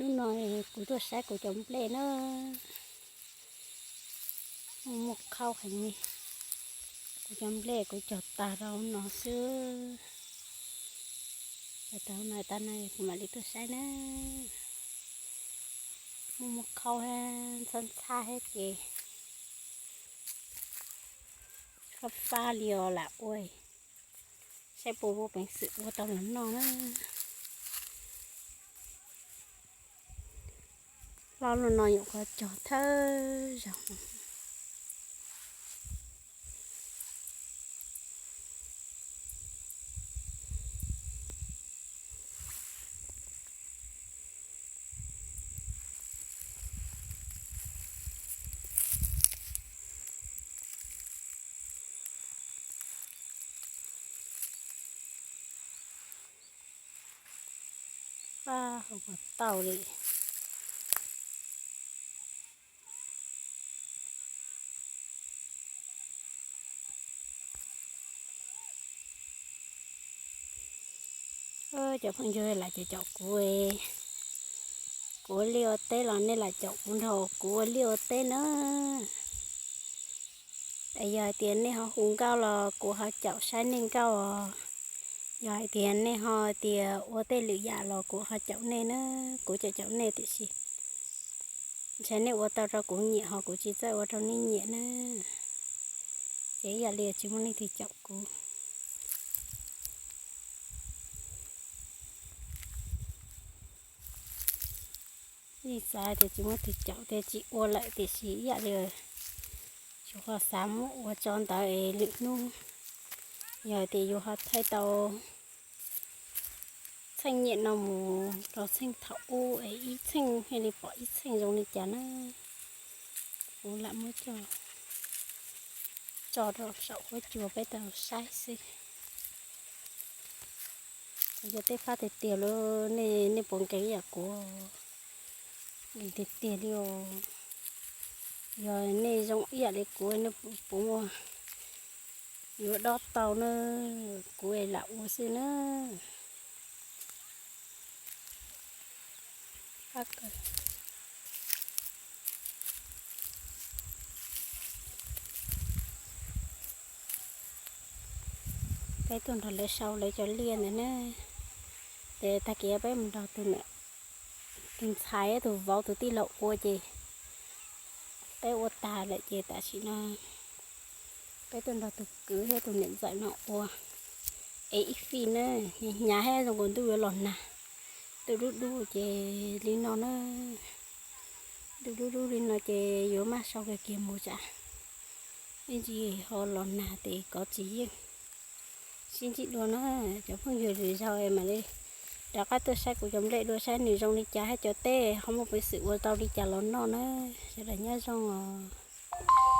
Hnub no kuv tuaj saib kuv cov nplej na, muaj muaj qhaub heev li. Kuv cov nplej kuv cog tag rau no xwb, cog tag no tag no kuv mam li tuaj saib na. Muaj muaj qhaub thiab ntxhab ntxhab thiab ces fab fab li os lam ua, saib puas muaj peev xwm ua tau los noj na. Hlob lub no nyuam qhuav cog thawj zaug. Pab hauv pas tau li. Cov phooj ywg lam caum caum kuv, kuv ua liaj ua teb los nej lam caum kuv nrog kuv ua liaj ua teb na. Es yog hais tias nej ho hu nkauj los kuv ho caum saib nej nkauj os. Yog hais tias nej ho tias ua tej lwm yam los kuv ho caum nej na, kuv caum caum nej tiam sis ntshe nej ua tau rau kuv nyiam ho kuv tsis txawj ua rau nej nyiam na. Ces ib yam li tsis muaj leej twg caum kuv. Yeej xav tias tsis muaj tus caum tias tsis ua lawm tiam sis ib yam li tsuas ho xav muab ua tso ntawd es lwm hnub yog tias yus ho thaij tau txheej nyiam no mus rau txheej thaum ub es ib txheej thiaj li pom ib txheej zoo li cas na. Kuv lam muab coj tso rau saum huab cua peb tau saib xwb. Kuv yog tej fab tiag tiag li, nej puas nkees ib yam kuv? Nkees tiag tiag li os. Yog nej zoo ib yam li kuv nej puas muaj yuav dob tau na, kuv lam ua xwb na. Peb tuaj nrog lawv sau lawv cov liaj ntawd na, ces tag kis peb mus nrog tus ntxhais tus vauv tus tij laug ua ces peb ua tag lawm ces tam sim no peb tuaj nrog tus kwv thiab tus niam ntxawm no ua es ib fij na, hnyav hnyav thiab zoo nkaus ntuj yuav los nag. Ntuj dub dub ces li no na, ntuj dub dub li no ces yuav maj sau kiag kiag mus tsam ib ntsis ho los nag ces kov tsis yeej. Sib ntsib dua na cov phooj ywg, lwm zaug mam li rov qab tuaj saib kuv cov nplej dua saib nws zoo li cas thiab cov teb ho muaj peev xwm ua tau li cas los noj na. Sawv daws nyob zoo os.